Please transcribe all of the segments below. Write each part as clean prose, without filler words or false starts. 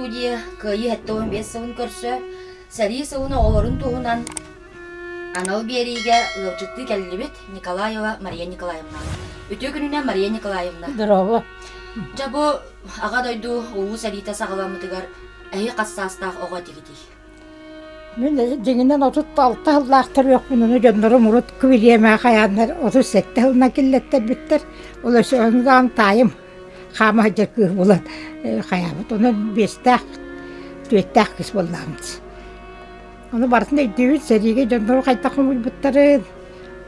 студия Кыайыы 75 сылын көрсө сэрии сылын оҕолорун туһунан анал биэриигэ ыалдьыттыы кэллибит Николаева Мария Николаевна. Үтүө күнүнэн Мария Николаевна. Здорово. Дьэ бу Аҕа дойду Улуу сэриитэ саҕаламмытыгар эһи хас саастаах оҕо этигитий? Мин дьиҥинэн 36 сыллаах төрүөхпүн, ону дьоннорум урут кыбилиэмэ хайааннар 37 сылынан киллэттэрбиттэр. Ол өссө ону даҕаны таайым хаама сылдьар кыыс буолан хайаабыт. Онон биэстээх, түөртээх кыыс буоллаҕым. Ону барытын өйдүүбүт, сэриигэ дьоннору хайдах хомуйбуттарын.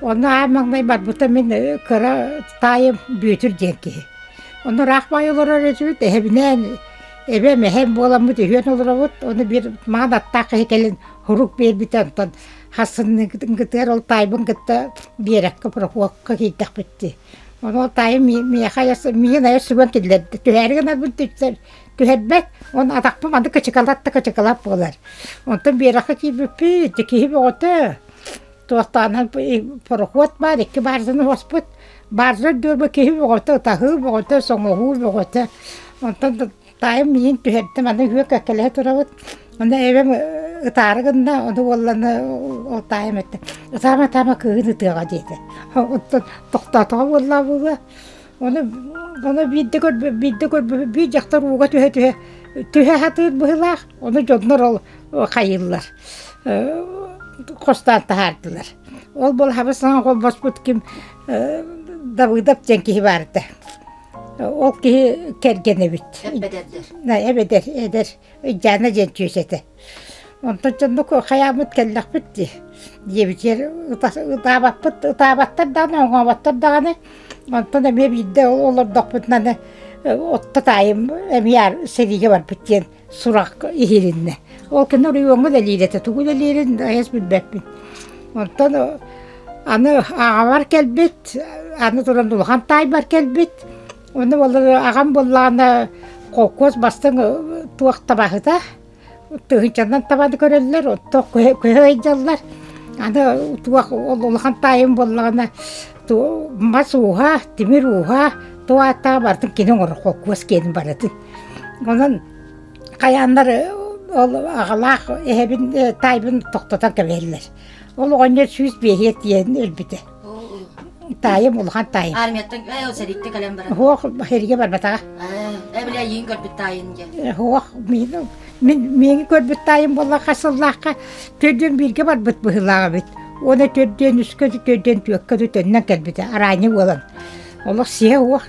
Онно аан маҥнай барбыта мин кыра таайым Бүөтүр диэн киһи. Онно ыраах баай олорор этибит, эһэбинээн Эбэм, эһэм буоламмыт үһүөн олоробут, ону биир маҥан аттаах киһи кэлин сурук биэрбитэ, онтон хассынныгытыгар ол таайбын кытта биэрэккэ прокуокка киирдэхпит дии. Ону ол таайым миэхэ миигин айар сүгэн киллэрдэ. Түһээри гынарбын түһэрбэт, уонна атахпын маннык кычыкалат да кычыкалат буолар. Онтон биэрэккэ киирбиппит, киһи бөҕөтө. Туохтаанан проход баар, икки баарзаны хоспут. Баарза үрдүгэр киһи бөҕөтө, ытаһыы бөҕөтө, соҥоһуу бөҕөтө. Онтон таайым миигин түһэрдэ, манна үһүө кэккэлэһэ турабыт. Онно эбэм ытаары гынна, ону уолланы ол таайым эттэ, ытаама, ытаама, кыыһын ытыаҕа диэтэ. Оттон тохтоотоҕо буоллаҕа буолуо. Ону ону биирдэ көрбү биирдэ көрбү биир дьахтар ууга түһэ-түһэ түһэ сатыыр быһыылаах, ону дьоннор ол хайыыллар хостоон таһаардылар. Ол буолаһабы саҥа холбоспут ким Давыдов диэн киһи баар этэ. Ол киһи кэргэн эбит. Эбэдэрдэр. Эбэдэр, эдэр Ыйдаана диэн түөс этэ. Онтон дьоннук хайааммыт кэллэхпит дии диэбитигэр ытаабаппыт, ытаабаттар даҕаны, оҥооботтор даҕаны. Онтон эмиэ биирдэ олордохпутуна отто таайым эмиэ сэриигэ барбыт диэн сурах иһилиннэ. Ол кэннэ оройуоҥҥа үлэлиир этэ, тугу үлэлиирин айас билбэппин. Онтон аны аҕабар кэлбит, аны туран улахан таайбар кэлбит. Ону аҕам буоллаҕына холкуос бастыҥ туох табаһыта, тыһыынчанан табаны көрөллөр, оттон көһө ыйдьаллар. Аны туох ол улахан таайым буоллаҕына мас ууһа, тимир ууһа, туох ааттааҕа барытын кини оҥорор холкуос киэнин барытын. Онон хайааннар ол аҕалаах эһэбин таайбын тохтотон кэбиһэллэр. Ол оҕонньор 105 тиийэн өлбүтэ. Таайым улахан таайым. Армияттан э сэрииттэ кэлэн баран. Суох сэриигэ барбатаҕа. Э били эйиин көрбүт таайын диэн. Суох мин мин миигин көрбүт таайым буолла хас сыллаахха төрдүөн бииргэ барбыт быһыылаах эбит. Уонна төрдүөн үскэ төрдүөн түөккэ төннөн кэлбитэ араанньы буолан. Олох сиһэ уох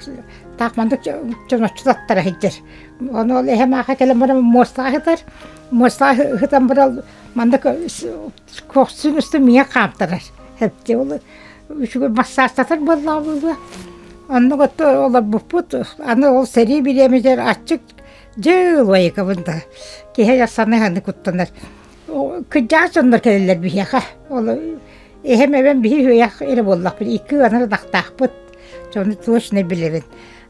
таах маннык чоноччу таттара сылдьар. Ону ол эһэм ааха кэлэн баран муостаҕа сытар. Муостаҕа сытан баран маннык көхсүн устун миҥэ хаамтарар. Эптэ ол үчүгэй массаастатар буоллаҕа буолуо. Оннук отто олорбуппут. Аны ол сэрии бириэмэтигэр аччык дьыл байыкабын да киһи саныы куттанар. Кырдьаҕас дьоннор кэлэллэр биһиэхэ. Ол эһэм эбэм биһи үһүөйэх эрэ буоллахпыт. Икки ыанар ынахтаахпыт. Дьону точно билэбин.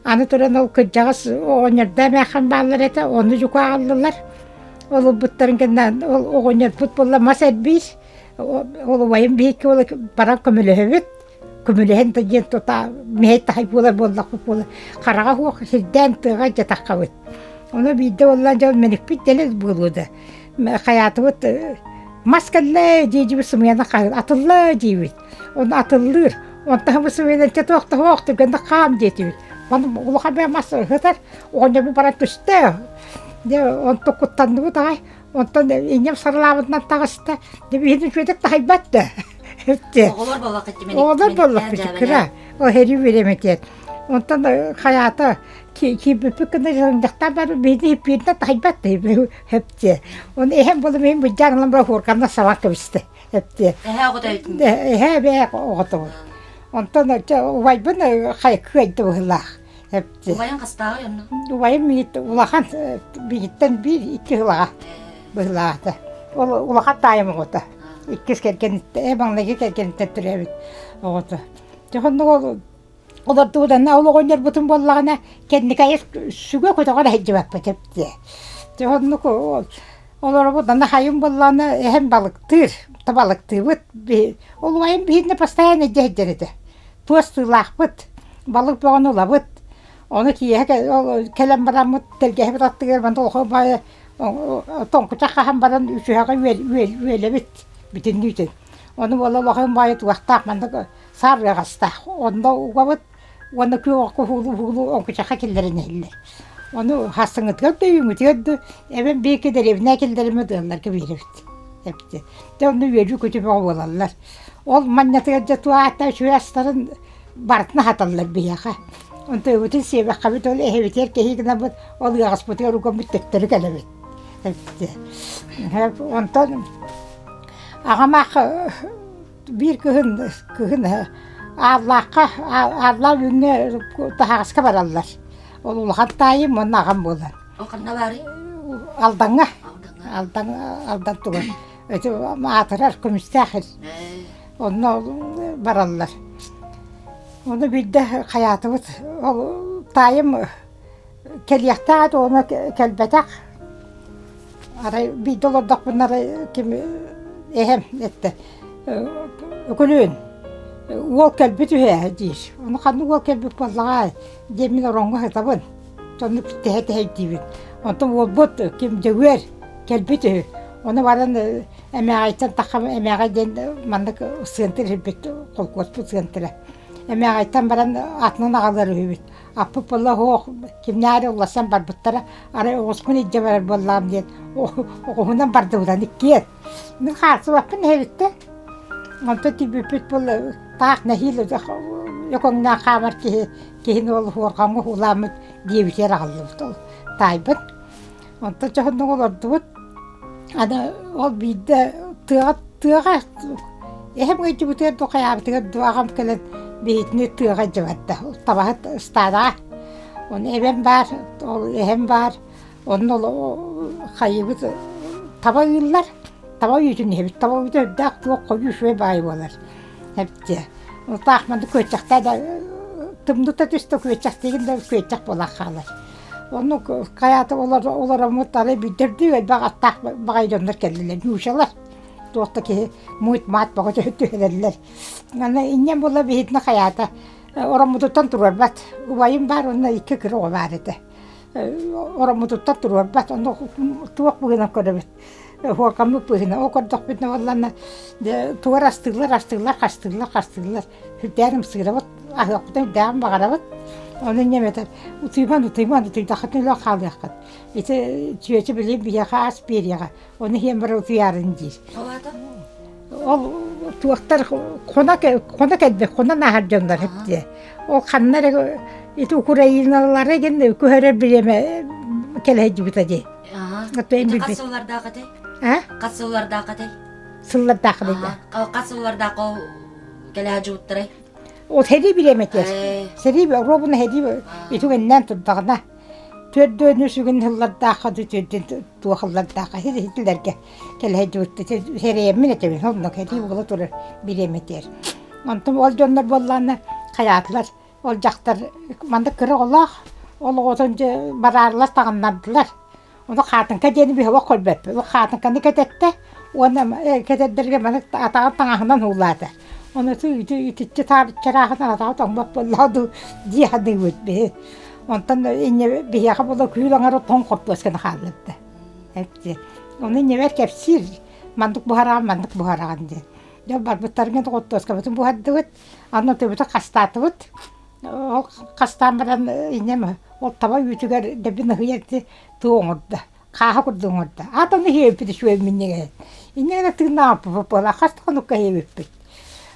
Аны туран ол кырдьаҕас оҕонньордоо эмээххин бааллар этэ, ону дьукаа аҕаллылар. Ол ылбыттарын кэннэ ол оҕонньорбут буолла мас эрбиир. Ол убайым биһикки ол баран көмөлөһөбүт. Көмөлөһөн да диэн тута мэһэй таһай буолар буоллахпыт буолар. Хараҕа суох сирдээн тыаҕа дьатаххабыт. Ону биирдэ буолла дьон мэникпит дэлэс буолуо да. Хайаатыбыт мас кэллэ дии-дии сымыйаны атылла диибит. Ону атыллыыр. Онтон бу сымыйанан чэ туох да суох түргэнник хаам диэтибит. Маны улахан бэйэ мас ыһытар, оҕонньорбут баран түстэ. Дьэ онтон куттанныбыт аҕай. Онтон инньэм сарылаабытынан таҕыста. Дьэ биһиги үчүгэйдик таһыйбат да. Оҕолор буоллаххыт Оҕолор буоллахпыт кыра. Ол һэрии бириэмэтигэр. Онтон хайаата киирбиппит гына дьахтар бар биһиги иппииринэн таһыйбат да хэптиэ. Оны эһэм буолла мин быдьаан ылан баран хуорканна сабан кэбистэ. Эптиэ. Эһээ оҕото эбитин. Эһээ эбээ оҕотобун. Онтон убайбын кыайда быһыылаах. Эптиэ. Убайын хастааҕый онно? Убайым улахан биһиттэн биир икки сылаҕа быһыылаата. Ол улахан таайым оҕото. Иккис кэргэниттэн, маҥнайгы кэргэниттэн төрөөбүт оҕото. Дьэ оннук ол олордубутанна ол оҕонньорбутун буоллаҕына кэнникайы сүгэ көтөҕөр сылдьыбаппыт эптиэ. Дьэ оннук олоробут аны хайым буоллаҕына эһэм балыктыыр, табалыктыыбыт. Ол убайым биһиэнэ постоянно илдьэ сылдьар этэ. Туос тыылаахпыт, балык бөҕөнү ылабыт. Ону киэһэ кэлэн бараммыт тэлгэһэбит аттыгар манна улахан баайы Тоҥкучах хаһан баран үчүһэҕи үөлэбит бүтүннүүтүн. Ону буола улахан баайы туохтаах маннык саар ыаҕастаах. Онно угабыт уонна күөх окко уһуулуу оҥкучахха киллэрэн иһиллэр. Ону хассыҥҥытыгар да үүҥҥүтүгэр да эбэм бииргэ дэриэбинэ киллэриммит ыалларга биэрэбит. Эппитэ. Дьэ онно үөрүү-көтүү бөҕө буолаллар. Ол манньатыгар дьэ туох ааттаах үчүгэй астарын барытын аһаталлар биһиэхэ. Онтон өбүтүн сиэбэххэбит ол эһэбитигэр кэһии гынабыт, ол ыаҕаспытыгар угаммыт төттөрү кэлэбит. Эппитэ. Онтон аҕам аах биир кыһын кыһын Ааллаахха Ааллаах Үүҥҥэ таһаҕаска бараллар. Ол улахан таайым уонна аҕам буолар. Ол ханна баарый? Алдаҥҥа. Алдаҥ Алдан тугар. Ити аатырар көмүстээх сир. Онно бараллар. Ону биирдэ хайаатыбыт ол таайым кэлиэхтээх этэ уонна кэлбэтэх. Арай биирдэ олордохпуна арай ким эһэм эттэ Өкүлүүн уол кэлбит үһү диир. Ону ханнык уол кэлбит буоллаҕай диэн мин ороҥҥо сытабын. Соннук тэһэ-тэһэ өйдүүбүн. Онтон уолбут ким Дьөгүөр кэлбит үһү. Ону баран Эмээҕэйтэн таххам Эмээҕэй диэн маннык сыантыр иһирбит холкуоспут сыантыра. Эмээҕэйтэн баран атынан аҕалар үһүбүт. Аппыт буолла суох кимнээри уларсан барбыттара. Арай оҕуспун илдьэ барар буоллаҕым диэн оҕуһунан бардыбытан иккиэн. Мин хаалсыбаппын эһэбиттэн. Онтон тиийбиппит буолла таах нэһиилэ өкөҥнөөх хаамар киһи киһини ол уорҕаҥҥа уһуулааммыт диэбитигэр аҕаллыбыт ол таайбыт. Онтон дьоһуннук олордубут. Аны ол биирдэ тыаҕа тыаҕа эһэм ыйдьыбытыгар дуу хайаабытыгар дуу аҕам кэлэн биһитини тыаҕа илдьэ барда. Табаһыт ыстаадаҕа. Ону эбэм баар, ол эһэм баар. Онно ол хайыыбыт таба ыыллар, таба үүтүн иһэбит. Таба үүтэ үрдээх туох хойуу үчүгэй баайы буолар. Эбитэ. Таах маннык күөччэхтээ да тымныта түстэ күөччэхтиигин да күөччэх буолан хаалар. Оннук хайаата олороммут арай бүддэрдүү элбэх аттаах баҕайы дьоннор кэллилэр, нуучалар. Туох да киһи муут-маат бөҕө түһэрэллэр. Аны инньэн буолла биһитинэ хайаата ороммутуттан туруорбат. Убайым баар уонна икки кыра оҕо баар этэ. Ороммутуттан туруорбат. Онно туох быһыынан көрөбүт. Хуоркаммыт быһыынан. Ол көрдөхпүтүнэ буоллаҕына тугар астыыллар, астыыллар, хастыыллар, хастыыллар. Сүрдээх ымсыырабыт, аһыахпытын сүрдээҕин баҕарабыт. Ону инньэ эбэтэр утуйуман, утуйуман, утуйдаххытына өлөн хаалыаххыт. Ити чүөчэ билигин биһиэхэ ас биэриэҕэ, ону иһэн баран утуйаарын диир. Ол аата? Ол туохтар хоно хоно кэлбит, хонон ааһар дьоннор эттиэ. Ол ханна эрэ ити Украиналары гин көһөрөр бириэмэ кэлэ сылдьыбыта дии. Ити хас сыллардаах этэй? А? Хас сыллардаах этэй? Сыллардаах этэй. Хас сыллардаах ол кэлээдьибиттэрэй? Ол сэрии бириэмэтигэр. Сэрии робуна сэрии итигэннээн турдаҕына төрдүөн үсүгүн сыллардаахха түөрдүн туох сыллардаахха ситилэргэ кэлэһэдьибитти сэрэйэммин этэбин онно сэрии буола турар бириэмэтигэр. Онтон ол дьоннор буоллаҕына хайаатылар ол дьахтар маннык кыра оҕолоох ол оҕотун дьэ бараарылар таҕыннардылар Ону хаатыҥка диэни биһиги көрбөппүт. Ол хаатыҥканы кэтэттэ уонна кэтэрдэргэ маны атаҕын таҥаһынан уулаата. Ону итиччэ чарааһынан атаҕа тоҥмот буоллаҕа дуу дии саныыбыт биһи. Онтон инньэ биһиэхэ буола күүл аҥара тоҥ хортуосканы хаалларда. Ону инньэбэр кэпсиир маннык буһараҕын, маннык буһараҕын диэн. Дьон барбыттарыгар хортуоскабытын буһардыбыт, аны төбөтө хастаатыбыт. Ол хастаан баран инньэм ол таба үүтүгэр дэбин ыһыйар ити тыы оҥордо. Хааһа курдук оҥордо. Аата ону иһиэбиппит үчүгэй минньигэһин. Инньэ гына тыыннаабыппыт буола хас да хонукка иһиэбиппит.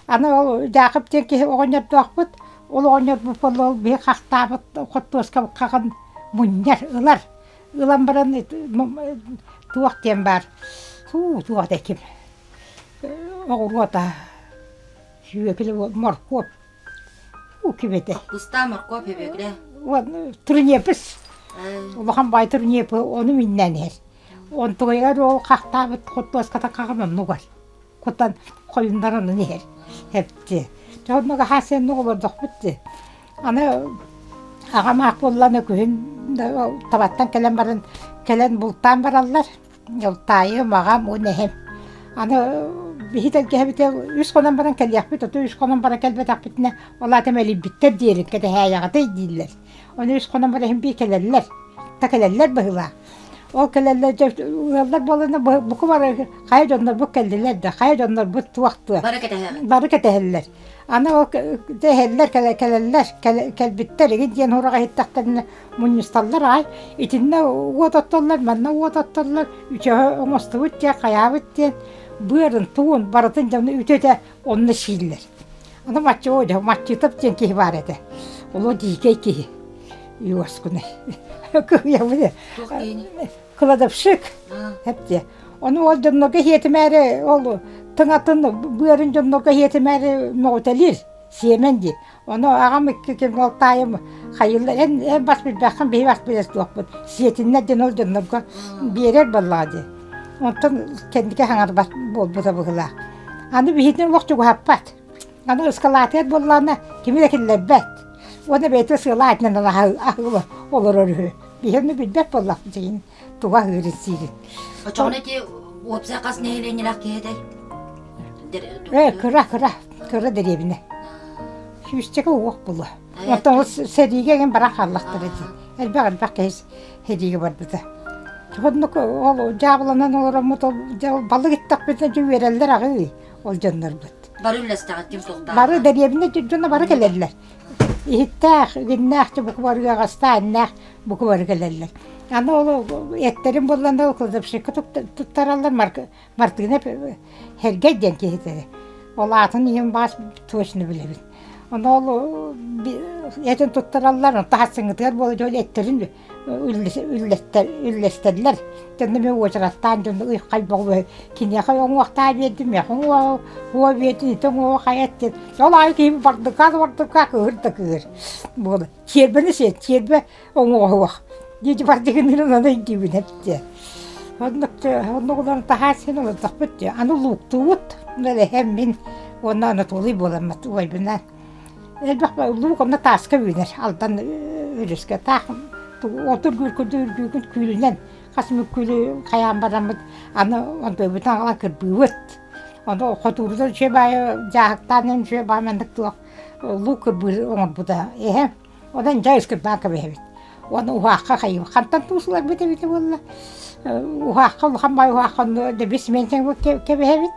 Аны ол Дьаакып диэн киһи оҕонньордоохпут. Ол оҕонньорбут буолла ол биһи хахтаабыт хортуоска хаҕын мунньар, ылар. Ылан баран туох диэн баар һуу туох да ким оҕуруота сүөкүлэ моркуоп Кибэтэ. Кустаа моркуоп өбүөкүлэ. Турнепс. Улахан баай турнепы ону миннээн иһэр. Онтугайыгар ол хахтаабыт хортуоската хаҕын оннугар. Кутан хойуннаран иһэр. Эпти. Дьэ оннуга хаасыаннык олордохпут дии. Аны аҕам аах буоллаҕына күһүн табаттан кэлэн баран кэлэн бултаан бараллар. Таайым, аҕам уонна эһэм. Аны биһи тэлгэһэбитэ үс хонон баран кэлиэхпит, ото үс хонон баран кэлбэтэхпитинэ, ол аата мэлийбиттэр диэрин кэтэһээйэҕитэй дииллэр. Ону үс хонон баран иһин биир кэлэллэр. Та кэлэллэр быһыылаах. Ол кэлэллэр дьэ ыаллар буоланна буку бары хайа дьоннорбут кэллилэр да хайа дьоннорбут туох туох Бары кэтэһэҕит. бары кэтэһэллэр. Аны ол тэһэллэр кэлэллэр кэлбиттэр игин диэн ураҕа иһиттэхтэринэ мунньусталлар аай итиннэ уот оттоллор манна уот оттоллор үчөһө оҥостубут диэн хайаабыт диэн быарын тугун барытын дьону үтүөтэ онно сииллэр. Аны Маччоо дьэ Маччытов диэн киһи баар этэ. Олох дьиикэй киһи. Уоскунай. Кыһыйабын. Кладовщик. Эптиэ. Ону ол дьоннорго иһиэтимээри ол тыҥатын быарын дьоннорго иһиэтимээри мөҕүтэлиир сиэмэн диир. Ону аҕам икки ким ол таайым хайыллар эн эн бас билбэххин биһи бас билэр суохпут сиэтиннэр диэн ол дьоннорго биэрэр буоллаҕа дии. Онтон кэнники хаҥарбат буолбута быһыылаах. Аны биһитин олох чугаһаппат. Аны ыскалаатыгар буоллаҕына кими да киллэрбэт. Уонна бэйэтэ сыала аатынан аһыы олорор үһү. Биһи ону билбэт буоллахпыт дьиҥин туга аһыырын сиирин. Оччоҕуна ити уопсай хас нэһилиэнньэлээх киһи этэй? Э, кыра, кыра, кыра дэриэбинэ. Сүүсчэкэ уох буолуо. Оттон ол сэриигэ эҥин баран хааллахтара дии. Элбэх элбэх киһи сэриигэ барбыта. Оннук ол дьаабыланан олороммут ол балык иттэхпитинэ дьэ үөрэллэр аҕый ол дьоннорбут. Бары үллэстэҕит ким суохтаах? Бары дэриэбинэ дьоно бары кэлэллэр. Иһиттээх, игиннээх дьэ бука бары ыаҕастаах, бука бары кэлэллэр. Аны ол эттэрин буолланна ол кладовщикка туттараллар Мартына Һэргэй диэн киһитэ. Ол аатын ийэм баас точно билэбин. Ону ол этин туттараллар, онто хасыҥҥытыгар буола дьон эттэрин үллэстэллэр. Дьонно мен уочараттаан дьону ый хайбаҕы киниэхэ оҥуохтаа биэрдим, миэхэ уҥуоҕу биэрдин, ити уҥуоҕу хайа эттин. Ол аайы киһи бардыкаа да бардыкаа кыыһыр да кыыһыр буола. Чиэрбэни сиэн, чиэрбэ оҥоһуох диэти бардыгыныырын аны өйдүүбүн эптиэ. Оннук оннук олорон таһаа син олордохпут дии. Аны лууктуубут. Эһэм мин уонна Анатолий буоламмыт убайбынаан. Элбэх луук онно тааска үүнэр. Алдан өрүскэ таах отур үргүүр үргүүгүн күүлүнэн хас мүккүлү хайаан бараммыт аны онтуйбутун аҕалан кырбыыбыт. Ону хотуурутун үчүгэй баайы дьааһыктаан үчүгэй баай маннык туох луук кырбыыр оҥорбута. Эһэм Онон дьэ ыскырбаан кэбиһэбит. Уонна уһаахха хайыы хантан туусуларбыт эбитэ буолла. Уһаахха улахан баай уһаахха онно дэбис миэнсэҥ кэбиһэбит.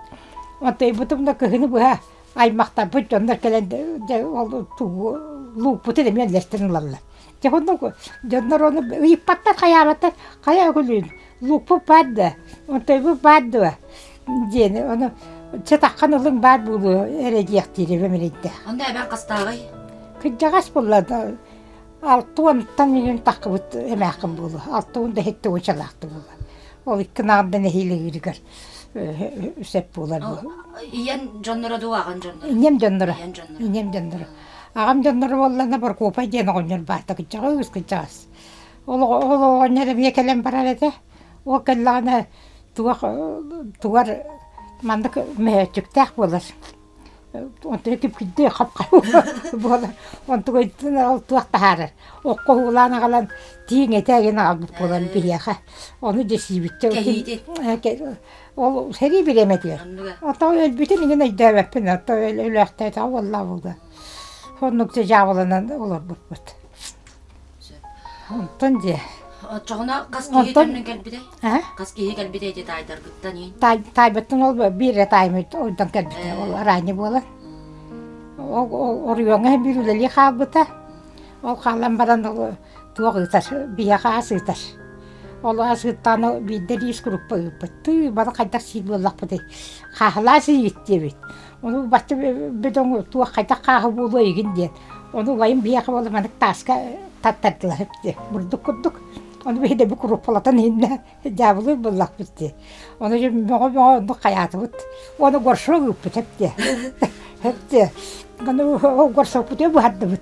Онтойбутум да кыһыны быһа аймахтарбыт дьоннор кэлэн дьэ ол тугу лууппутун эмиэ үллэстэн ылаллар. Дьэ оннук дьоннор ону ыйыппаттар хайаабаттар хайа өкүлүүн лууппут баар да онтойбут баар дуо диэн ону чэ таххан ылыҥ баар буолуо эрэ диэхтиир эбэм эрэйдээх. Онно эбэҥ хастааҕый? Кырдьаҕас буолла алта уонтан минут таххыбыт эмээххин буолуо 60 да иһиттэ уочалаахты буолла ол икки наҕарда нэһиилэ ыырыгар сөп буолар Ийэн дьонноро дуу аҕан дьонноро? Ийэм дьонноро. Ийэм дьонноро. Аҕам дьонноро буоллаҕына Боркуопай диэн оҕонньор баата кырдьаҕас кырдьаҕас. Ол ол оҕонньор эмиэ кэлэн барар этэ. Ол кэллэҕинэ туох тугар маннык мөһөөччүктээх буолар. Онтуга кипкирдии хап-хап буолар. Онтугуйтан ол туох таһаарар. Окко уһуулаан аҕалан тииҥ этэ эҥин аҕалбыт буолар биһиэхэ. Ону дьэ сиибиттэр. Ол сэрии бириэмэтигэр. Оттон өлбүтүн иҥин өйдөөбөппүн. Оттон өлөөхтөөтөҕө буолла буолуо. Оннук дьэ дьаабыланан олорбуппут. Онтон дьэ. Оччоҕуна хас киһи төннөн кэлбитэй? Хас киһи кэлбитэй ити таайдаргыттан иин? Таайбыттан ол биир эрэ таайым ойдон кэлбитэ. Ол араанньы буолан. Ол оройуоҥҥа биир үлэлии хаалбыта. Ол хаалан баран ол туох ыытар, биһиэхэ ас ыытар. Ол ас ыыттаҕына биирдэ биис куруппа ыыппыт. Тыы, бары хайдах сиир буоллахпытый? Хааһылаа сиибит диэбит. Ону бачча бөдөҥ туох хайдах хааһы буолуо игин диэн. Ону убайым биһиэхэ буола маннык тааска таттардылар дии, бурдук курдук. Ону биһи да бу куруппалатан иһиннэ дьаабылыыр буоллахпыт дии. Ону дьэ мөҕө-мөҕө оннук хайаатыбыт. Ону горшок ыыппыт эптиэ. Эптиэ. Ону ол горшокпутугар буһардыбыт.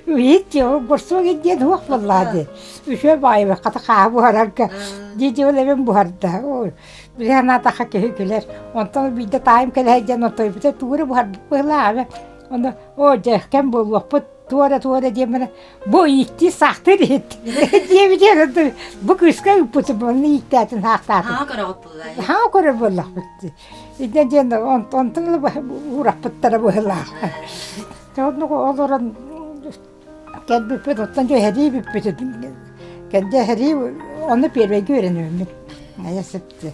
Үһүт дии, ол горшок диэн уох буоллаҕа дии. Үчүгэй баҕайы хата хааһы буһарарга дии ол эбэм буһарда. Били санаатахха киһи күлэр. Онтон биирдэ таайым кэлэһэ диэн отойбута тугу эрэ буһарбыт быһыылаах Ону оо дьэ кэм буолуохпут туора туора диэммин бу ииктии саахтыыр иһит диэбитигэр бу кыыска ыыппытым онно ииктээтин саахтаатым. Хаҥа көрөҕүт буолла. Хаҥа көрөр буоллахпыт дии. Инньэ диэн онтон ыла уураппыттара быһыылаах. Оннук олорон кэлбиппит оттон дьэ эһэрии бүппүтүн кэннэ эһэрии Онно первойга үөрэнэбин. Айа сөптө.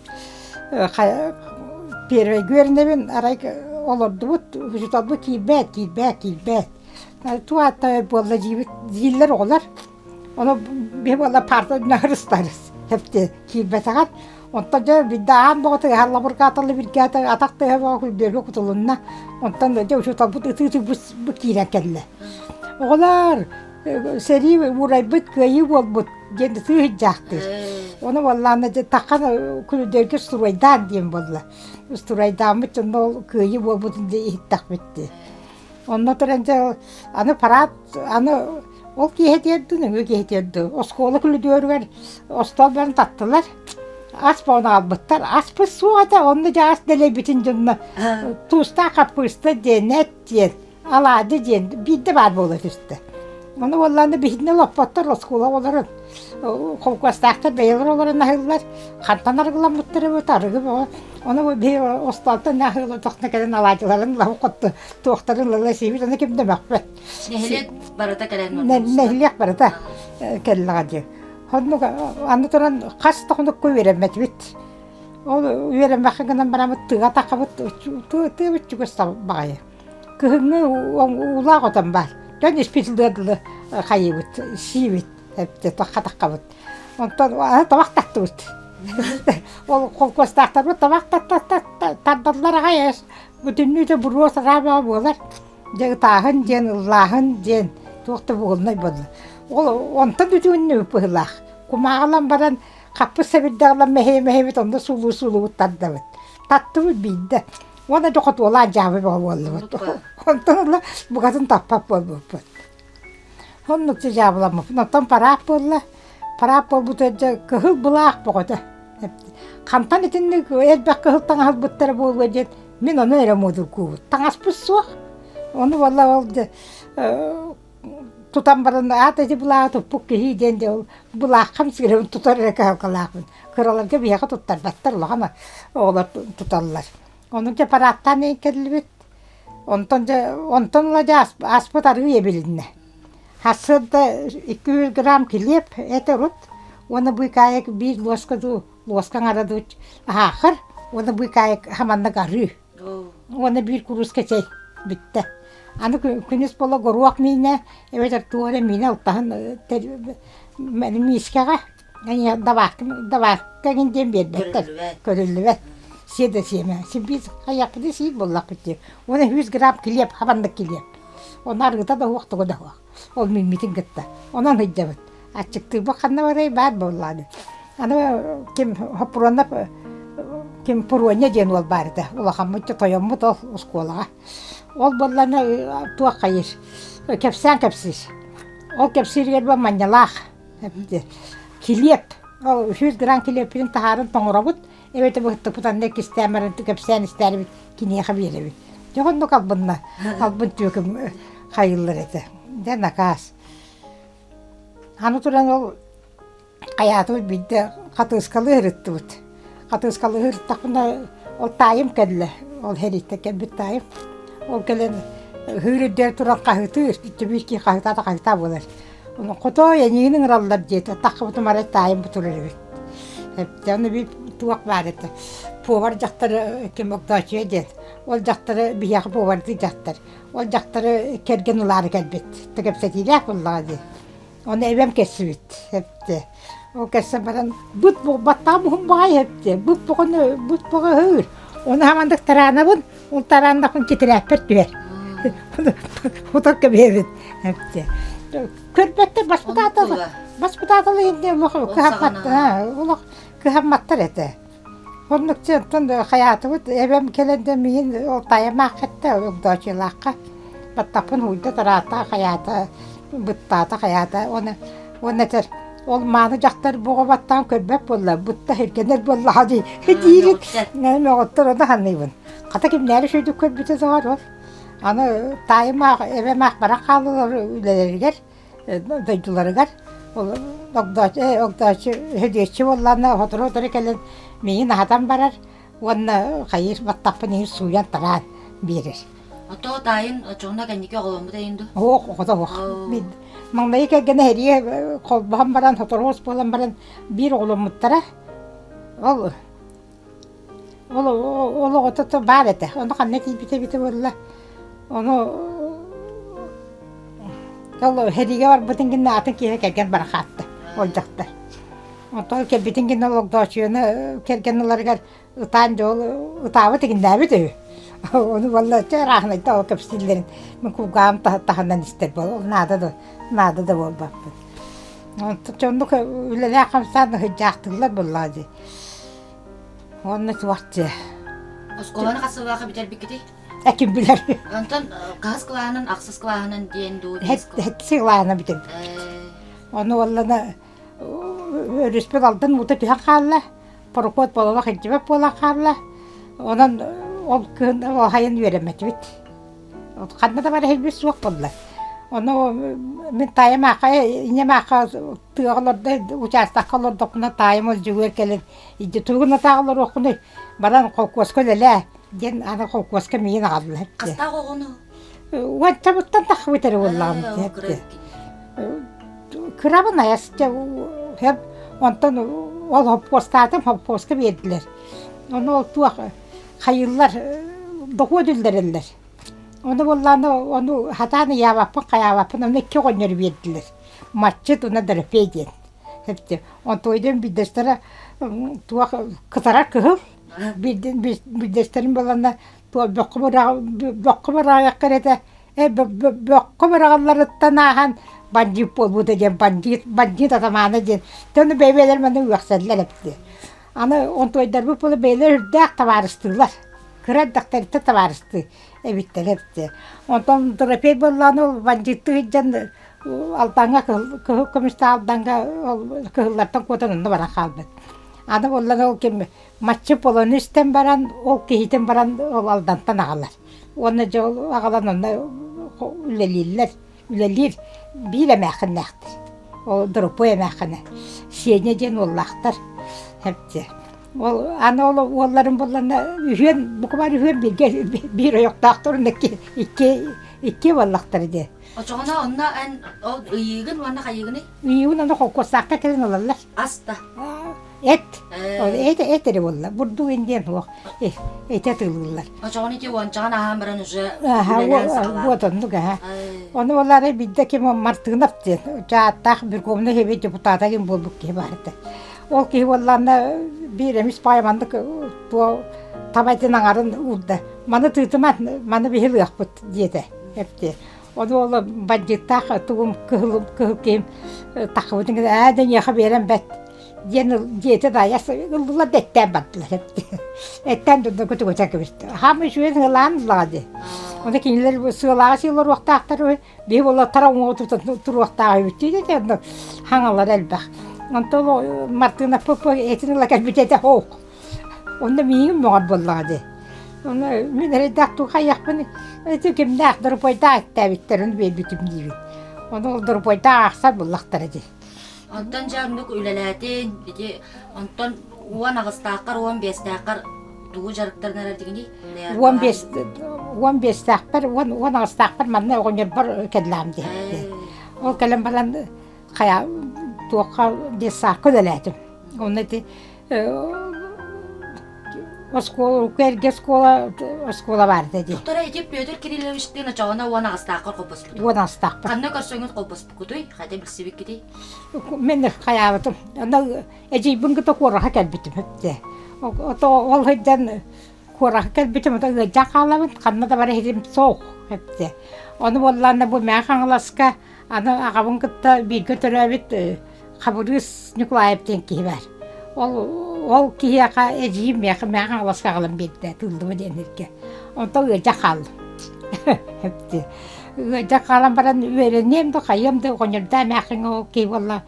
Первойга үөрэнэбин, арай олордубут, учууталбыт киирбэт, киирбэт, киирбэт. Туох ааттаах буолла диибит, дииллэр оҕолор. Ону биһи буолла парта үрүнэ Хэпти киирбэтэҕэр. Онтон дьэ биирдэ аан боҕо тыаһа лабыргааталла биргээтэ атах тыаһа боҕо күлбүөргэ кутулунна. Онтон дьэ учууталбыт ытыы-ытыы бу киирэн кэллэ. Оҕолоор, сэрии уурайбыт, кыайыы буолбут диэн ытыы сылдьаахтыыр. Ону буоллаҕына дьэ таххан күлүдүөргэ устуруойдаан диэн буолла. Устуруойдааммыт дьонно ол кыайыы буолбутун дьэ иһиттэхпит дии. Онно туран дьэ аны парад аны ол киэһэ тиэрдин, өҥө киэһэ тиэрдин. Оскуола күлүдүөрүгэр остуол баран таттылар. Ас буолан аҕалбыттар. Аспыт суох этэ, онно дьэ ас дэлэйбитин дьонно туустаах хаппыыста диэн, эт диэн, алаадьы диэн биирдэ баар буола түстэ. Ону буоллаҕына биһигини олоппоттор оскуола оҕолорун холкуостаахтар бэйэлэрэ олорон аһыыллар. Хантан арыгыламмыттар эбит арыгы бөҕө. Ону биһи остуолтан аһыылар тохно кэлэн алаадьыларын лаһы хотто туохтарын ыла сиибит аны ким да мөхпөт. Нэһилиэк барыта кэлэн Нэһилиэк барыта кэллэҕэ дии. Оннук аны туран хас да хонукка үөрэммэтибит. Ол үөрэммэххэ гынан бараммыт тыа тахабыт тыабыт чугас баҕайы. Кыһыҥҥы уулаах отон баар. Дьон испит дылы хайыыбыт, сиибит, хатаххабыт. Онтон аны табах таттыбыт. Ол холкуостаахтарбыт табах тардаллар аҕай бүтүннүүтэ буруо сараабаҕа буолар. Дьэ ытааһын диэн, ыллааһын диэн туох да буолунай буолла. Ол онтон бүтүннүү быһыылаах. Кумааҕылан баран хаппыт сэбирдэҕинэн мэһэй-мэһэйбит онно суулуу-суулуубут тардабыт. Таттыбыт биирдэ. Уонна дьэ хотуолаах дьаабы бөҕө буоллубут. Онтон ыла букатын таппат буолбуппут. Оннук дьэ дьаабыламмыппын. Оттон параат буолла. Параат буолбута дьэ кыһыл былаах бөҕөтө. Хантан итинник элбэх кыһыл таҥас ылбыттара буолуо диэн мин ону эрэ муодургуубут. Таҥаспыт суох. Ону буолла ол дьэ тутан баран аат ити былааҕы туппут киһи диэн дьэ ол былааххам сыырабын тутар эрэ кыһалҕалаахпын. Кыраларга биһиэхэ туттарбаттар, улахан оҕолор туталлар. Ону дьэ парааттаан кэллибит. Онтон дьэ онтон ыла дьэ аспыт арыы эбилиннэ. Сарсыарда 200 грамм килиэп эт урут уонна быыкаайык биир луоска дуу, луоска аҥара дуу аһаахыр уонна быыкаайык хаманнык арыы. Уонна биир курууска чэй бүттэ. Аны күнүс буола горуох миинэ эбэтэр туох эрэ миинэ алтаһын миискэҕэ добавка добавка эҥин диэн биэрбэттэр көрүллүбэт сиэ да сиэмэ син биир хайыахпытый сиир буоллахпыт дии уонна 100 грамм килиэп хабаннык килиэп ону арыыта да суох туга да суох ол мииммитин кытта онон сылдьабыт аччыктыырбыт ханна барай баар буоллаҕына аны ким Хоппуруонап ким Пуруонньа диэн уол баар этэ улахаммыт тойоммут ол оскуолаҕа ол буоллаҕына туох хайыыр кэпсээн кэпсиир ол кэпсииригэр бу манньалаах Килиэп, ол 100 грамм килиэппитин таһааран тоҥоробут, эбэтэр быһыттыкпыт анна иккистээн баран кэпсээн истээрибит киниэхэ биэрэбит. Дьэ оннук албынна, албын түөкүм хайыллар этэ. Дьэ накаас. Аны туран ол хайаатыбыт биирдэ хатыыскалыы ырыттыбыт. Хатыыскалыы ырыттахпына ол таайым кэллэ, ол сэрииттэн кэлбит таайым. Ол кэлэн ыһыыр үрдүгэр туран хаһыытыыр, биир киһи хаһыытаата хаһыытаа буолар. Хотуой эйигин ыҥыраллар диэтэ, таххыбытым арай таайым бу турар эбит. Ону биир туох баар этэ, повар дьахтары ким Огдоочуйа диэн, ол дьахтары биһиэхэ повардыы дьахтар, ол дьахтары кэргэн ылаары кэлбит, кэпсэтиилээх буоллаҕа дии. Ону эбэм кэссибит эптэ. Ол кэссэн баран быт баттаҕым уһун баҕайы эптэ, быт боҕону быт боҕо ыһыыр. Ону хамандык тараанабын, ол тарааннахпын титирээппэр түһэр. Утар кэбиһэбин эптэ. Көрбөттөр баспытааталы баспытааталы инде олох кыһаммат олох кыһамматтар этэ. Оннук онтон хайаатыбыт эбэм кэлэн да миин ол тайамаах этте Огдоочуйалаахха баттахпын уйда тараата хайаата быттаата хайаата уонна уонна этэр ол мааны дьахтар буоҕа баттаан көрбөт буолла бытта сиргэнэр буоллаҕа дии диирин мөҕүттэр ону саныыбын хата кимнээри үчүгэйдик көрбүтэ доҕор ол аны таайым аах эбэм аах баран хааллылар үлэлэригэр дойдуларыгар ол Огдооччу Огдооччу Һөдүөччү буоллаҕына сотору-сотору кэлэн миигин аһатан барар уонна хайыыр баттахпын иһин сууйан тараан биэрэр. Ото таайын оччоҕуна кэнники оҕоломмут эйин дуу? Оһох, оҕото оһох. Маҥнайгы кэргэнэ сэрии холбоһон баран, сотору буолан баран биир оҕоломмуттара. Ол ол ол оҕото баар этэ. Ону ханна тиийбитэ эбитэ буолла. Ону ол сэриигэ барбытын гиннэ атын киһи кэргэн бара хаатта ол дьахтар. Онтон кэлбитин гиннэ Логдоочуйаны кэргэн ыларыгар ытаан дьол ытаабыт игиннээбит үһү. Ону буолла чэ ырааһынайда ол кэпсииллэрин мин кулгааҕым таһынан истэр буол ол наада да наада да буолбаппын. Онтон оннук үлэлээх хамсаан ыһыдьаахтыыллар буоллаҕа дии. Уонна туох дии. Оскуоланы хас сыллаахха бүтэрбиккитий? Ким билэр. Онтон хаһыс кылааһынан, ахсыс кылааһынан диэн дуу? Сэттис кылааһынан бүтэрбиппит. Ону уоллана өрүспүт алдан уута түһэн хаалла. Проход буолалах илдьибэт буолан хаалла. Онон ол кыһын ол сайын үөрэммэтибит. Ханна да бара иһирбит суох буолла. Ону мин таайым аахха, ийэм аахха тыаҕа олордо, учаастакка олордохпуна таайым ол дьүгүөр кэлэн илдьэ тугун атааҕа олоруоххунуй, баран холкуоска үлэлээ диэн аны холкуоска миигин аҕаллар. Хастаах оҕону? Уончабыттан таххыбыт эрэ буоллаҕым. Кырабын айас онтон ол хоппуостаатым хоппуоска биэрдилэр. Ону ол туох хайыыллар дохуот үллэрэллэр. Ону буоллаҕына ону сатаан ыйаабаппын хайаабаппын ону икки оҕонньору биэрдилэр. Матчыт уонна Дорофей диэн. Онтуойдун биирдэстэрэ туох кытарар кыһыл биирдэстэрин буоллаҕына туох бөххө бөххө быраҕыахха эрэ этэ Э бөххө быраҕалларыттан ааһан бандьыыт буолбута диэн бандьыыт бандьыыт атамаана диэн дьону бэйэ-бэйэлэрин манна үөхсэллэр эбит Аны онтуойдарбыт буола бэйэлэрэ үрдээх табаарыстыылар. Кыра эрдэхтэриттэн табаарыстыы эбиттэр эбит. Онтон Дорофей буоллаҕына ол бандьыыттыы сылдьан Алдаҥҥа кыһыл көмүстээх Алдаҥҥа ол кыһыллартан куотан онно баран хаалбыт. Аны буоллаҕына ол ким Маччы полону истэн баран ол киһитин баран ол Алдантан аҕалар. Уонна дьэ ол аҕалан онно үлэлииллэр, үлэлиир биир эмээххиннээхтэр. Ол Дороппуй эмээххинэ. Сеня диэн уоллаахтар. Эптэ. Ол аны ол уолларын булланна үһүөн букубар үһүөн бииргэ биир ойохтоохтор икки икки икки буоллахтар дии. Очоҕуна онно эн ол ыйыыгын уонна хайыыгыный? Ыйыыбын аны холкуостаахтар кэлэн ылаллар. Аста. Эт. Эт эт эрэ буолла. Бурдук индиэн суох. Эти атыылыыллар. Очоҕун ити уончаҕын аһаан баран уже үлэлээн саҕалаан. Вот оннук аһа. Ону олары бидде ким Мартынов диэн ааттаах Верховный Совет депутата ким буолбут киһи баар этэ. Ол киһи буоллаҕына биир эмис баай маннык туо таба этин аҥарын уурда. Маны тыытыман, маны биһи ылыахпыт диэтэ. Эпти. Ону ол бандьыыттаах тугум кыһыл кыһыл киһим таххыбытын ээ да эйиэхэ биэрэн бэт диэн дьиэтэ даайас ыллылар да эттээн бардылар эттээн дурда көтүгүтэ кэбистэ хаамый үчүгэй сыалаан ыллаҕа дии ону кинилэр сыалааҕа сыаларуохтаахтар биһи буолла тара уҥуоҕу тутан туруохтаах эбит дии онно хаҥалар элбэх онтон Мартынов этин ыла кэлбит этэ хоох Онно миигин мөҕөр буоллаҕа дии. Ону мин эрэйдээх туохайахпын ити кимнээх дорупойдаах эттээбиттэр ону биэрбитим диибин. Ону ол дорупойдаах аахсар буллахтара дии. Онтон дьэ оннук үлэлээтин, ити онтон 18-тааххар, 15-тээххэр тугу дьарыктарынар эрдигиний? 15 15-тээхпэр, 18-таахпар манна оҕонньорбор кэллэҕим дии. Ол кэлэн баран хайа туохха детсадка үлэлээтим. Онно ити оскуола эргэ оскуола оскуола баар этэ дии. Доктора ити Петр Кирилловичтыын очоҕуна 18-тааххар холбоспут. 18-таахпар. Ханна көрсөҥүт холбоспуккутуй? Хайда билсибиккитий? Мен хайаабытым. Онно эдьиийбин кытта куораха кэлбитим эптэ. Ото ол сылдьан куораха кэлбитим ото ыалдьан хаалабын ханна да бара иһитим суох эптэ. Ону буоллаана бу Мэҥэ Хаҥаласка Аны аҕабын кытта бииргэ төрөөбүт Хабырыыс Ньукулаев диэн киһи баар. Ол ол киһиэхэ эдьиийим миэхэ Мэҥэ Хаҥаласка аҕалан биэрдэ тыыллыма диэн сиргэ. Онтон ыалдьан хааллым. Ыалдьан хаалан баран үөрэниэм да хайыам да оҕонньордоо эмээххиҥҥэ ол киһи буолла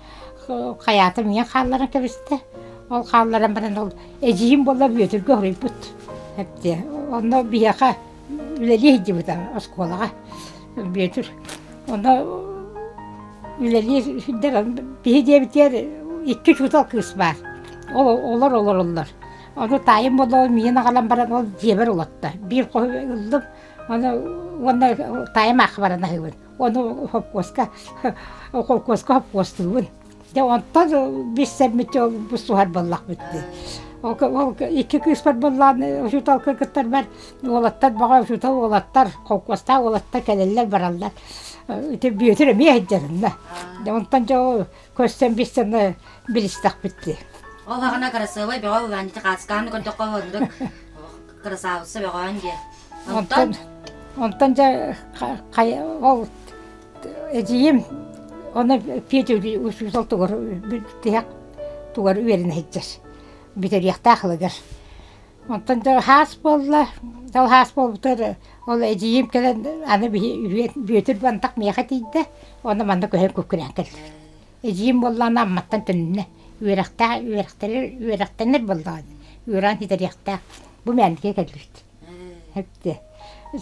хайаатым ийэм хаалларан кэбистэ. Ол хаалларан баран ол эдьиийим буолла Бүөтүргэ хоруйбут. Онно биһиэхэ үлэлии сылдьыбыта оскуолаҕа Бүөтүр онно үлэлии сылдьар биһи диэбитигэр икки учуутал кыыс баар ол олор олороллор ону таайым буолла миигин аҕалан баран ол дьиэбэр олорто биир хоһу ыллым. Ону уонна таайым аахха баран аһыыбын. Ону хопкуоска холкуоска хопкуостуубун. Дьэ онтон билсэммит бу суһар буоллахпыт дии. Ол икки кыыспар буоллаан учуутал кыргыттарбар уолаттар баҕа учуутал уолаттар, холкуостаах уолаттар кэлэллэр бараллар. Ити Бүөтүр эмиэ сылдьарынна. Дьэ онтон дьэ ол көрсөн билсэн билистэхпит дии. Ол аҕана кырасыабай бөҕө Иван Хаацкааны көрдөххө оннук кырасаабысса бөҕөөн диэ. Онтон онтон дьэ ол эдьиийим ону Петя учуутал тугар тиһэх тугар үөрэнэ сылдьар бүтэриэхтээх ылыгар. Онтон дьэ хаас буолла, ол хаас буолбутугар ол эдьиийим кэлэн аны биһи Бүөтүр бантах миэхэ тиийдэ, уонна манна көһөн күккүрээн кэллибит. Эдьиийим буоллаҕына Амматтан төнүннэ, үөрэхтээх үөрэхтэнэр үөрэхтэнэр буоллаҕа дии, үөрэҕин ситэриэхтээх. Бу Мээндигэ кэллибит. Эптэ.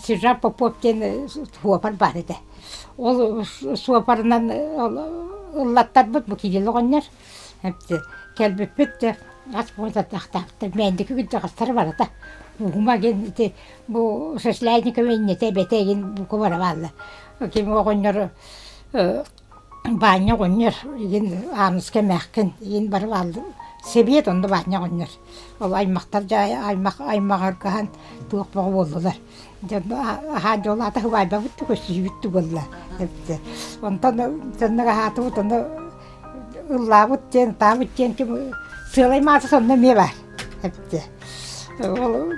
Сержант Попов диэн суопар баар этэ. Ол суопарынан ыллаттарбыт бу Кирилл оҕонньор. Эптэ. Кэлбиппит дьэ ас буолан Мээндики кырдьаҕастара барыта. Уһума диэн ити бу Шашляйникова иннэтэ эбэтэ игин бука бара бааллар. Ким оҕонньор Баанньа оҕонньор игин Ааныска эмээххин игин бары бааллар сэбиэт онно Баанньа оҕонньор ол аймахтар дьэ аймах аймаҕыргаһан туох бөҕө буоллулар дьэ аһаан дьоллоото сыбаайбабыт да көссүүбүт да буолла эбитэ онтон соннук аһаатыбыт ону ыллаабыт диэн таабыт диэн ким сыалай мааса сонно эмиэ баар эбитэ ол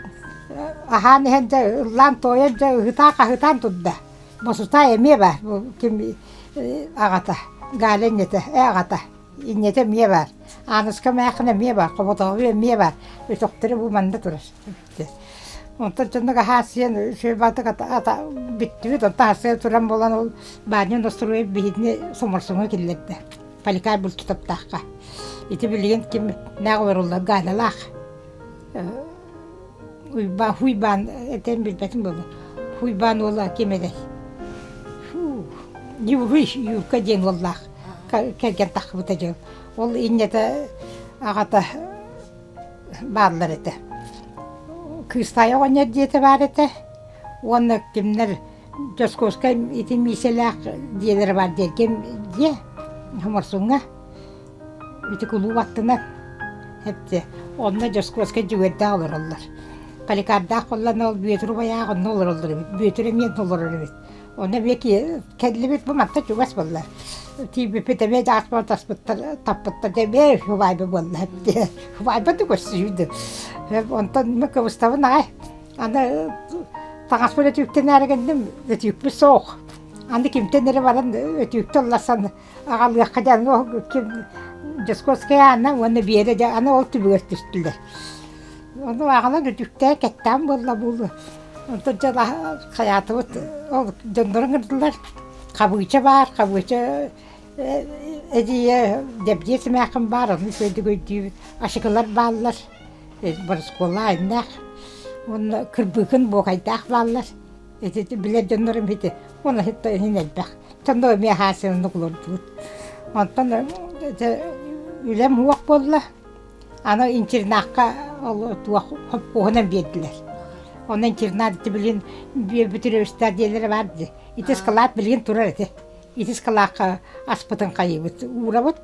аһаан иһэн дьэ ыллаан туойан дьэ ыһытаа-хаһытаан турда Босутаа эмиэ баар, бу ким аҕата, Галя инньэтэ, ээ аҕата, инньэтэ эмиэ баар, Ааныска эмээххин эмиэ баар, Хоботообу эмиэ баар, өтөхтөрө бу манна турар. Онтон дьоннук аһаа сиэн үчүгэй ата бүттүбүт, онтон аһасыа туран буолан ол Баанньа ностуруой биһигини Соморсуҥҥа киллэрдэ, Поликарп Бултутаптаахха. Ити билигин ким нээх олоруллар Галялаах Уйбаан, Хуйбаан этэн билбэтим буолуо. Хуйбаан уола ким этэй? Юрий Юрка диэн уоллаах кэргэн таххыбыта дьон. Ол инньэтэ аҕата бааллар этэ. Кыыстаайа оҕонньор дьиэтэ баар этэ. Уонна кимнэр Дьоскуоскай ити Миисэлээх дьиэлэрэ баар диэн ким дьиэ Хоморсуҥҥа Ити кулууп аттынан эптэ онно Дьоскуоскай Дьөгүөрдээх олороллор. Поликардаах буоллаҕына ол Бүөтүр убайаах онно олороллор эбит. Бүөтүр эмиэ онно олорор эбит. Онно эмиэ кэллибит бу манта чугас буолла. Тиийбиппит эмиэ дьааспар таспыттар таппыттар дьэ эмиэ убайба буолла эптэ. Убайба да көрсүһүү Онтон мин кыбыстабын аҕай. Аны таҥаспын өтүүктэнээри гынным, өтүүкпүт суох. Аны кимтэн эрэ баран өтүүктэ ылларсан аҕалыахха дьэ аны ким Дьоскуоскай Аана уонна Биэрэ дьэ аны ол түбүгэр түстүлэр. Ону аҕалан үтүктээн кэттээн буолла буолуо. Онтон дьэ хайаатыбыт ол дьоннорун ыҥырдылар. Хабыыча баар, Хабыыча эдьиийэ Дэбдиэс эмээххин баар, ону үчүгэйдик өйдүүбүт. Ашыкылар бааллар, Борускуола айаннаах уонна Кырбыыкын Буокайдаах бааллар. Ити билэр дьоннорум ити уонна иһин элбэх. Сонно эмиэ хаасыаннык олордубут. Онтон үлэм уох буолла. Аны интернакка ол туох хоппуоһунан биэрдилэр. Онно интернат ити билигин бүтүрүөстэр диэлэрэ баар дии. Ити ыскалаат билигин турар этэ. Ити ыскалаакка аспытын хайыыбыт, уурабыт.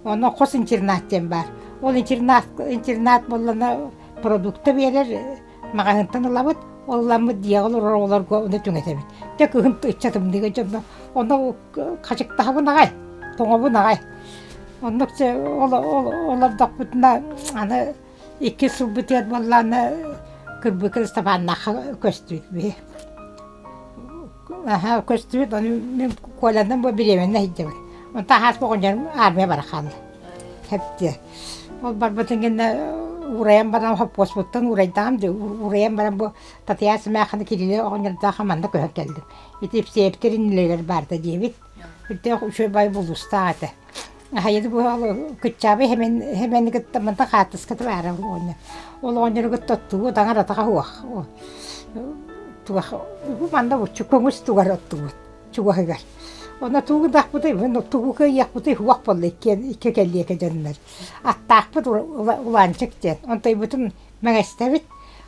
Онно хос интернат диэн баар. Ол интернат интернат буоллана продукта биэрэр Маҕаһыынтан ылабыт, ол ыламмыт дьиэҕэ олорор оҕолорго ону түҥэтэбит. Дьэ кыһын ычча тымныыга дьонно онно хачыктаһабын аҕай, тоҥобун аҕай. Оннук дьэ олордохпутуна аны икки сылбытыгар буоллаҕына Кырбыкы Ыстапааннаахха көстүбүт биһи. Аһа көстүбүт, ону мин Колянан бу бириэмэннэ сылдьабын. Онтон аһаас оҕонньорум армия бара хаалла. Хэптиэ. Ол барбытын гэннэ уурайан баран хоппуоспуттан уурайдаҕым дии уурайан баран бу Татыйаас эмээххини Кирилэ оҕонньордоох манна көһөн кэллим. Ити Ипсиэптэр иннилэригэр баарда диэбит. Үрдээх үчүгэй бай булуустаах этэ. Аһайыды бу кыччаабай хэмэн хэмэни кытта манта хаартыската баара ол оҕонньор. Ол оҕонньору кытта оттугу таҥар атаҕа суох. Туох манна буччу көҥүс тугар оттубут. чугаһыгар. Онно тугу гынахпытый, тугу кыайыахпытый уох буолла иккиэн икки кэллиэкэ дьоннор. Аттаахпыт Улаанчык диэн. Онтойбутун мэҥэстэбит.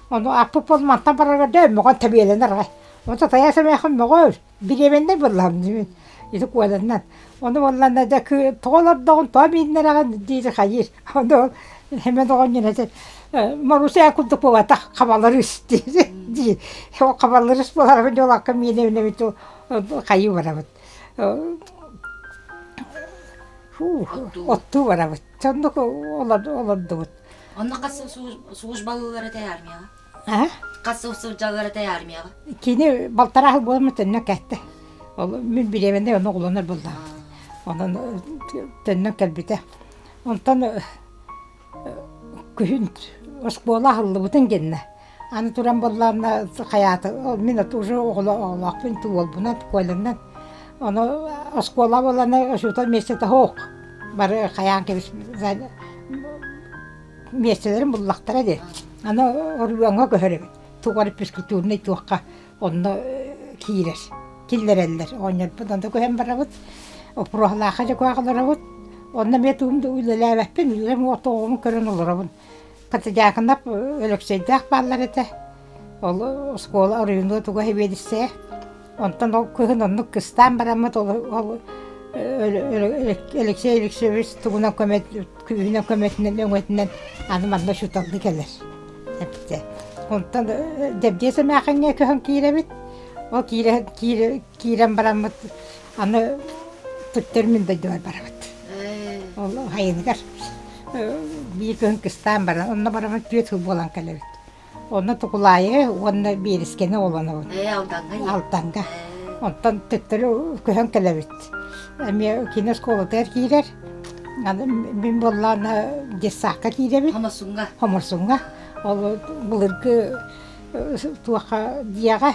Ону аппыт буол мантан барарга дөө мөҕөн тэбиэлэнэр аҕай. Ото тайаас эмээхин мөҕөр, бириэмэннэй буоллаҕым дии ити куоланнан. Ону буолланна дьэ тоҕо олордоҕун, тоҕо мииннэрэҕин диир хайыыр. Ону ол Семен оҕонньор этэр Маруся курдук буолбатах хабаларыс диир дии. Ол хабаларыс буоларбын дьолакка миинэбин хайыы барабыт. Оттуу барабыт. Соннук олордубут. Онно хас службалыыллар этэй армияҕа? А? Хас сыл сылдьаллар этэй армияҕа? Кини балтараа сыл буолан төннөн кэлтэ. Ол мин бириэмэннэй онно оҕолонор буоллаҕым. Онон төннөн кэлбитэ. Онтон күһүн оскуола аһыллыбытын гэннэ аны туран буоллаҕына хайаата мин уже оҕолоохпун уолбунан Колянан ону оскуола буолана учуутал миэстэтэ суох бары хайаан кэбис миэстэлэрин буллахтара дии аны оройуоҥҥа көһөрөбүт туох эрэ физкультурнай туохха онно киирэр киллэрэллэр оҕонньорбут онно көһөн барабыт Опроһалаахха дьэ олоробут онно эмиэ тугум да үлэлээбэппин үлэм оҕом көрөн олоробун Катадьаакынап Өлөксөйдөөх бааллар этэ ол оскуола оройуонугар туга сэбиэдиссэйэ онтон ол кыһын оннук кыстаан бараммыт ол Алексей Алексеевич тугунан көмө күүһүнэн көмөтүнэн өҥөтүнэн аны манна учууталлыы кэлэр эппитэ онтон Дэбдиэс эмээхиҥҥэ көһөн киирэбит ол киирэн киирэн бараммыт аны төттөрү мин дойдубар барабыт ол сайыныгар биир күн кыстаан баран онно бараммыт түөрт сыл буолан кэлэбит онно Тукулаайы уонна Биэрискэни олонобут Алдаҥҥа Алдаҥҥа онтон төттөрү көһөн кэлэбит эмиэ кини оскуолатыгар киирэр аны мин буоллаҕына детсадка киирэбит Хомосуҥҥа Хоморсуҥҥа ол былыргы туохха дьиэҕэ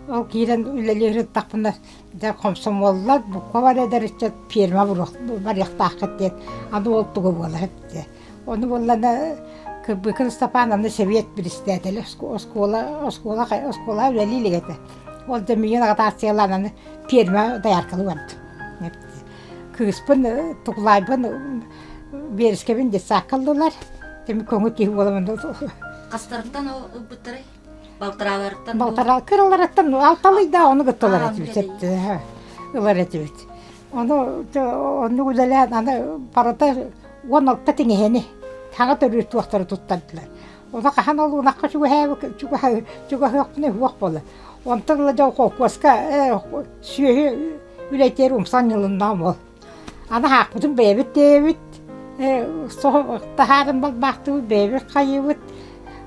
ол киирэн үлэлии сырыттахпына дьэ хомсомуоллар букка бар эдэр ыччат ферма барыахтааххыт диэн аны ол тугу буолар эбит ону буоллана Кырбыкын Ыстапаан аны сэбиэт председателэ оскуола оскуола оскуола үлэлии илик этэ ол да миигин аҕытаассыйалаан аны ферма дояркалыы бардым кыыспын Тукулаайбын Биэрискэбин детсадка ыллылар теми көҥүл киһи буоламын Хастарыттан ол ылбыттарай? Балтарааларыттан Балтараа кыраларыттан алталыйда ону кытта ылар этибит ылар этибит. Ону оннук үлэлээн аны барыта 16 тиҥэһэни хаҥа төрүүр туохтары туттардылар. Ону хаһан ол ынахха чугаһыахпына уһуох буолла. Онтон ыла дьол холкуоска сүөһү үлэтигэр умсан ньылыннаам ол. Аны хаахпытын бэйэбит тиэйэбит, таһааран балбаахтыыбыт, бэйэбит хайыыбыт,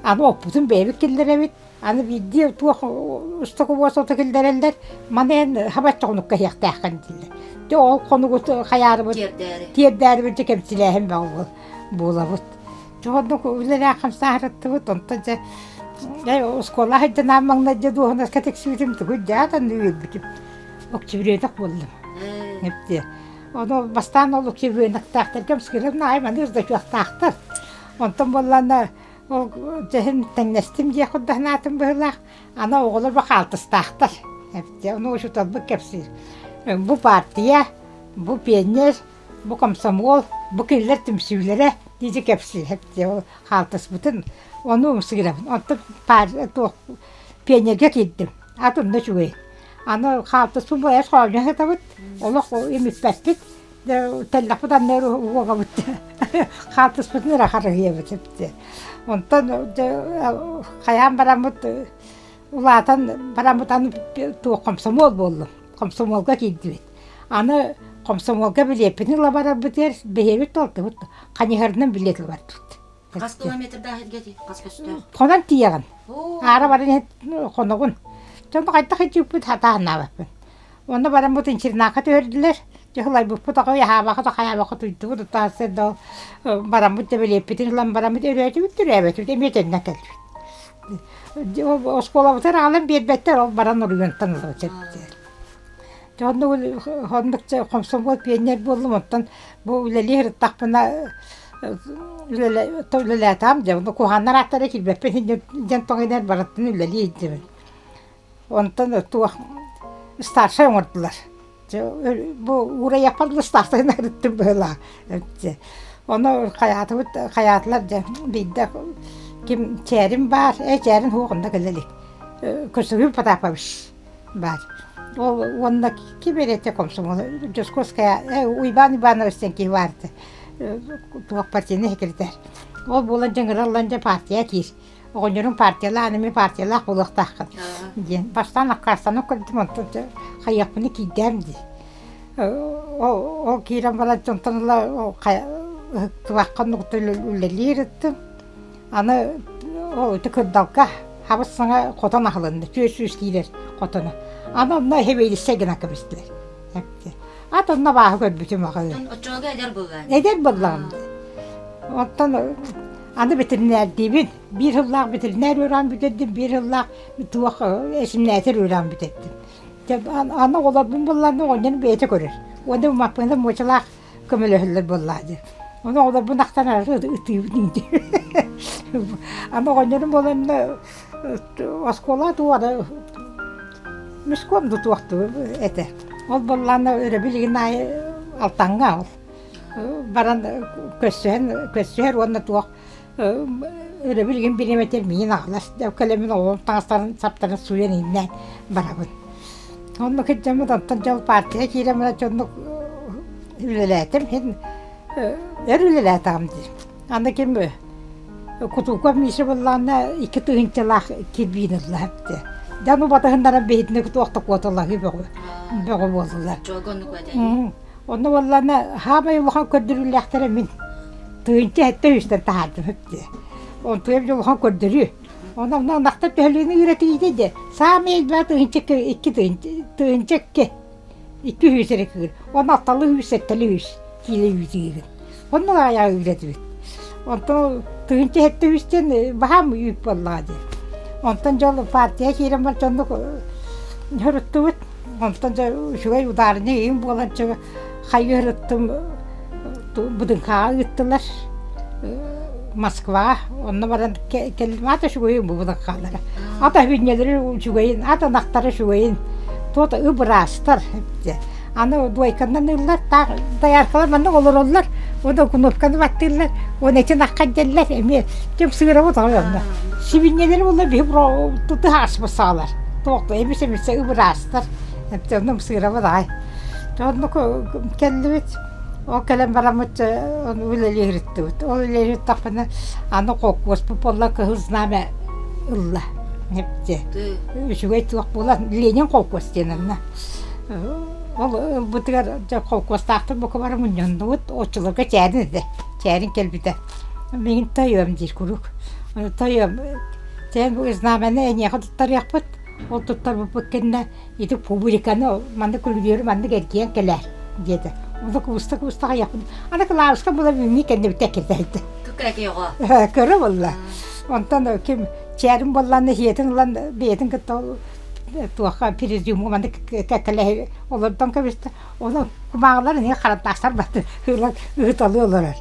аны оппутун бэйэбит киллэрэбит, аны биирдии туох устокубуос ото киллэрэллэр, маны эн хабачча хонукка иһиэхтээххин дииллэр. Дьэ ол хонугу хайаарыбыт тиэрдээрибит дьэ кэмчилээһин бөҕө буолабыт. Дьэ оннук үлэлээх хамсааһырыттыбыт, онтон дьэ оскуола сылдьан маҥнай дьэ дуоһунаска тиксибитим тугуй дьэ атан үөрбүтүм. Октябренок буоллум. Эптиэ. Ону бастаан ол октябреноктаахтарга мскырым аайы маны ырдатыахтаахтар. Онтон буоллаана ол дьэһин тэҥнэстим диэх курдук санаатым быһыылаах. Аны оҕолор бу хаалтыстаахтар. Эптиэ. Ону учууталбыт кэпсиир. Бу партия, бу пионер, бу комсомол, бу кинилэр түмсүүлэрэ диэки кэпсиир. Эптиэ. Ол хаалтыспытын ону ымсыырабын. Онтон туох пионерга киирдим. Ат онно үчүгэй. Аны хаалтыспын бу эс хоонньо сытабыт, олох имиппэппит, тэллэхпит анныгар уогабыт, хаалтыспытын эрэ харыһыйабыт эбит. Онтон хайаан бараммыт улаатан бараммыт аны туох комсомол буоллум, комсомолга киирдибит. Аны комсомолга билиэппитин ыла барарбытыгар бэйэбит талтыбыт, ханьыһарынан билиэт ыла бардыбыт. Хас километрдаах эргэ Хас көстөөх? Хонон тиийэҕин. Аара баран иһэн хонобун. Дьону хайдах илдьиппит хатааһынаабаппын. Онно бараммыт интернакка түһэрдилэр. Дьэ ылайбыппыт аҕай аһаабаха да хайаабаха туйдубут утаарсар да бараммыт да билиэппитин ылан бараммыт өрөөтүбүт төрөөбөтүбүт эмиэ төннөн кэлбит. Оскуолабытыгар аҕалан биэрбэттэр ол баран оройуонтан ылабыт Дьэ оннук оннук хомсомуол пионер буоллум, оттон бу үлэлии сырыттахпына үлэлээтэҕим дьэ ону куһаҕаннар ааттара киирбэппин диэн тоҥ барыттан үлэлии илдьибин. Онтон туох старшай оҥордулар. Бу уурайахпар дылы старшайын арыттым быһыылаах. Ону хайаатыбыт хайаатылар дьэ биирдэ ким чээрим баар, ээ чээрин суох онно кэлэ илик. Константин Потапович баар. Ол уонна ким эрэ этэ комсомол Дьоскуоская Уйбаан Иванович диэн киһи баар этэ. Туох партийнай секретарь. Ол буолан дьаҥыраллан дьэ партия киир. Оҕонньорум партиялаах, аны мин партиялаах буолуохтааххын диэн. Бастаан аккаастанан көрдүм, онтон хайыахпыны киирдээм дии. Ол киирэн баран онтон ыла ыһыктыбакка оннук үлэлиир ыттым. Аны ол ити кырдалга хабыс саҥа хотон аһылынна, 400 киирэр хотоно. Аны онно хэбиэлиссэ гына кэбистилэр. Ат онно бааһы көрбүтүм аҕай. Оччолорго эдэр буоллаҕыҥ. Эдэр буоллаҕым. Оттон аны ветеринэрдиибин. Биир сыллаах ветеринэр үөрэҕин бүтэрдим, биир сыллаах туох эсимнээтэр үөрэҕин бүтэрдим. Аны оҕолорбун булларна оҕонньорум бэйэтэ көрөр. Уонна Маппыына муочалаах көмөлөһөллөр буоллаа дии. Ону оҕолорбун ахтан ытыыбын дии. Аны оҕонньорум буоланна оскуола туора миском да туохтуу этэ. Ол буоллаана өрөбүл игин аайы Алтаҥҥа ол баран көрсүһэн көрсүһэр уонна туох өрөбүл игин бириэмэтигэр миин аҕалар кэлэммин оҕолорум таҥастарын саптарын сууйан иҥнээн барабын. Онно кырдьаммыт онтон дьол партия киирэн баран дьоннук үлэлээтим иһин өр үлэлээтэҕим дии. Аны ким Кутуков Миша буоллаҕына 2 тыһыынчалаах кирбиин ылла эбитэ. Дьэ ону батыһыннаран биһитинэ туох да куоталаһыы бөҕө бөҕө буоллулар. Онно буоллаҕына хаамай улахан көрдөрүүлээхтэрэ мин. Тыһыынча сэттэ үстэн таһаардым эбитэ. Онтуйам дьэ улахан көрдөрүү. Онно онно ынахтар төһөлүүнү ыыратыйда дии. Саамай элбэх тыһыынча икки тыһыынча икки 200 эрэ кыыр. Уонна алталыы үс, сэттэлии үс киилэ үүт ыыгын. Онно аҕыйаҕы ыыратыбыт. Онтон 1703 диэн баһаам үүт буоллаҕа дии. Онтон дьол партия киирэн баран оннук һырыттыбыт. Онтон дьэ үчүгэй ударный ыйым буолан чэ хайыы һырыттым Будыҥхаҕа ыыттылар. Москва онно баран кэллим ата үчүгэйин бу Будыҥхалара. Ата бүнньэлэри үчүгэйин, ат ынахтара үчүгэйин, туот ыбыраастар Аны дуойканнан ыллар, таах дояркалар маннык олороллор, уонна кнопканы баттыыллар, уонна ити ынахха дьэллэр эмиэ ким сыырабыт аҕай онно. Сибинньэлэри буолла биһи тутуһааспыт саалар. Туох эмис-эмисэ ыбыраастар. Онно сыырабыт аҕай. Оннук кэллибит. Ол кэлэн бараммыт үлэлии сырыттыбыт. Ол үлэлии сырыттахпына аны холкуоспут буолла Кыһыл Знамя ылла. Үчүгэй туох буолан Ленин холкуос диэн онно. Ол ылбытыгар дьэ холкуостаахтар бука бары мунньуннубут. Оччолорго чээрин этэ. Чээрин кэлбитэ. Миигин тойуом диир куруук. Тойуом чээн бу знамяны эйиэхэ туттарыахпыт. Ол туттарбыппыт кэннэ ити публиканы маннык күлүгүөрү маннык эргийэн кэлээр диэтэ. Онно кыбыста-кыбыста хайахпын. Аны кылааска була үүнүү кэннибитэ кэллэйдэ. Кыккыракый оҕо. Көрө буолла. Онтон ким чээрин буоллаанна иһиэтин ылан бэйэтин кытта туохха президиумҥа маннык кэккэлэһи олордон кэбистэ. Ону кумааҕылар эмиэ харантаастар баты ылан ыыталыы олорор.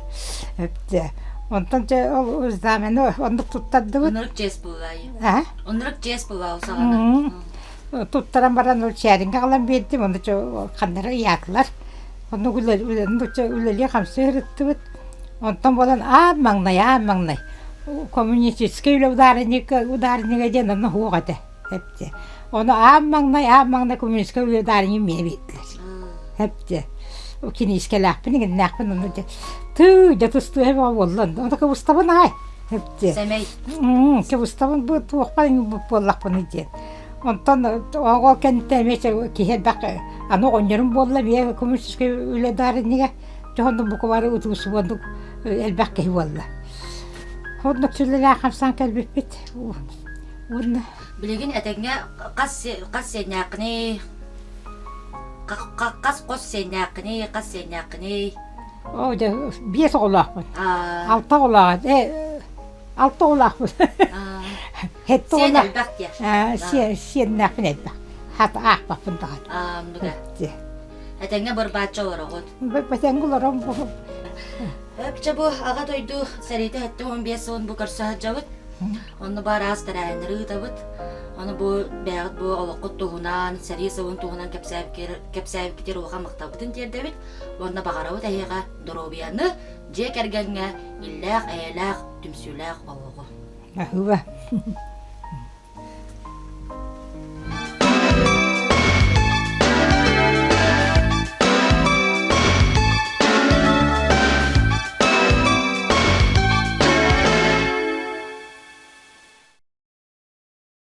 Онтон дьэ ол знамяны оннук туттардыбыт. Оннук чиэс буоллаайы. Оннук чиэс буоллаа саҕана. Туттаран баран ол чээриҥҥэ аҕалан биэрдим, ону ханнары ыйаатылар. Онно үлэлии-хамсыы сырыттыбыт. Онтон буолан аан маҥнай, аан маҥнай коммунистическай үлэ ударника, ударнига диэн онно суох этэ. Эптэ. Ону аан маҥнай, аан маҥнай коммунистическай үлэ ударнига миэ биэрдилэр. Эптэ. Киниискэлээхпин, иҥиннээхпин онно дьэ тыы дьэ тустууһа бөҕө буолла. Ону кыбыстабын аҕай. Эптэ. Сэмэй. Кыбыстабын бу туохпар буоллахпыный диэн. Онтон оҕо кэнниттэн эмиэ киһи элбэх аны оҕонньорум буолла эмиэ коммунистическай үлэ даарынньыга дьоһуннук букубары утуусубуоннук элбэх киһи буолла. Оннук сүлэлээх хамсаан кэлбиппит. Уонна Билигин этэҥҥэ хас хас сиэннээххиний? Хас хос сиэннээххиний? Хас сиэннээххиний? Оо дьэ биэс оҕолоохпун. Алта оҕолоох. Алта оҕолоохпун. Сэттэ Сиэн элбэх диэ. Сиэннээхпин элбэх. Хата аахпаппын даҕаны. Оннуга. Этэҥҥэ бырбааччы олороҕут. Этэҥҥэ олором. Өпчө бу аҕа дойду сэриитэ 75 сылын бу көрсө сылдьабыт. Онно бу араас тэрээһиннэри ыытабыт. Ону бу бэйэҕит бу олоххут туһунан, сэрии сылын туһунан кэпсээбиккитигэр улахан махталбытын тиэрдэбит. Уонна баҕарабыт эһиэхэ доруобуйаны, дьиэ кэргэҥҥэ иллээх, эйэлээх, түмсүүлээх олоҕу. Аһыыба.